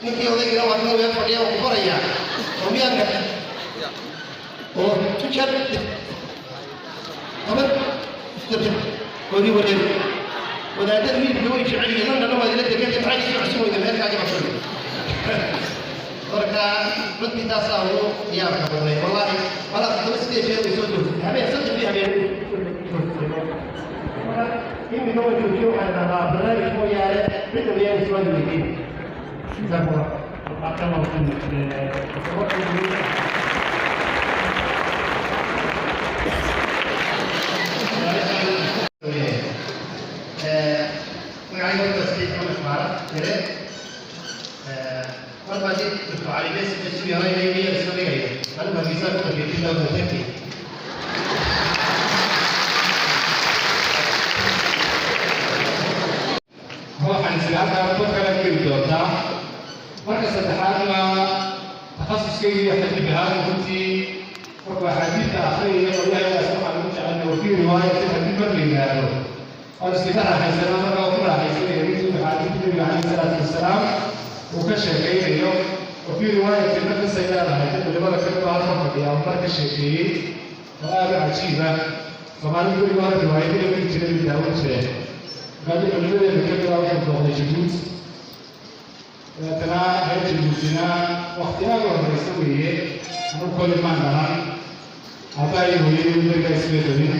Ninkii odaygiina waa meel fadhiya oo ku baraya oo miyaad oo tujar toban gooni wareer. Wadaadada hilibka way jecel yihiin. Londonna waad ila degan, maxay soo cusub weyda meelkaaga bashay? Marka runtii taasaa ugu yaabka badnay, wallaahi. Malaa 7, 8 jeer way soo toosatay habeen, saddexdii habeen. Marka imika waa joojiyo, waxaan idhahdaa barnaamij mooyaane cidda mayaan iswaadi weydiin. Jazaakum Allah. Magacayga horta Saciid Maxamed Faarax Jire. Marka haddii Dr. Cali Messi isu yahay miyaa iska dhigaya, anigu Hargeysa ku dhashay 2030. Waxaan isla halkaa dad kale geli doontaa. Marka saddexaadna, takhasuskayga iyo xadiid ahaan, runtii markuu axaadiidta akhriyaya qolyahayaas waxaan ugu jecelnay wa fii riwaayatin haddii mar la yidhaahdo waan iskaga raaxaysanaa. Marka waan ku raaxaysanaya runtii axaadiidta Nabiga calayhi salaatu wasalaam uu ka sheekaynayo. Wa fii riwaayatin markasay leedahay, dad culimada kamid oo halka fadhiya oo mar ka sheekeeyey oo aad u cajiiba. Soomaalidu weliga hore riwaayadii mari jiray bay daawan jireen. Markaasi culimadeena kamid ah wuxuu booqday Jabuuti. Dabeetana reer Jabuutina waqti aad u horeysa weeye, anugu koley maan dhalan, aabbaha iyo hooyadii berigaa ismay qabin.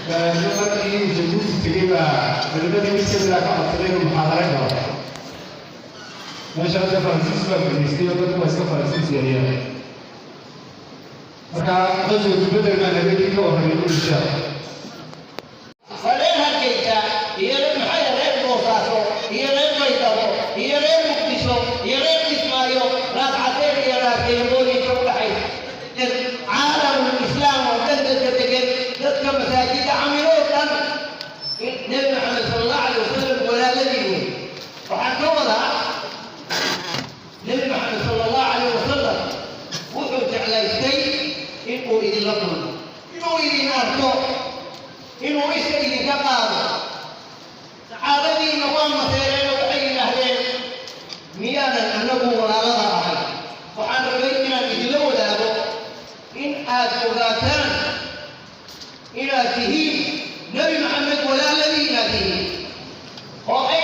Dabeetna markii uu Jabuuti tegey baa culimadii mid kamid ah ka codsaday inuu muxaadaro galo. Meesha hadda Faransiis baa gumaystay oo dadku waa iska Faransiis yaryar. Marka qaswatu Beder baan habeenkii ka warramay insha Waa reer Hargeysa iyo reer maxay, reer Boosaaso iyo reer Baydhabo iyo reer Muqdisho iyo reer Kismaayo, Raas Caseer iyo Raas Keyrbooliinka u dhaxaysa, caalamul Islaam oo dhan dadka degan, dadka masaajidda camiroo dhan, Nebi Maxamed sala Allahu calayh wasalam walaaladii wey. Waxaan ka wadaa, Nebi Maxamed sala Allahu calayh wasalam wuxuu jeclaystay inuu idinla kulmo, inuu idin arko, inuu isha idinka qaado. Saxaabadiina waa maseereen oo waxay yidhaahdeen, miyaanan annagu walaalada ahay? Waxaan rabay inaan idinla wadaago in aad ogaataan inaad tihiin Nebi Maxamed walaaladii, inaad tihiin oo ay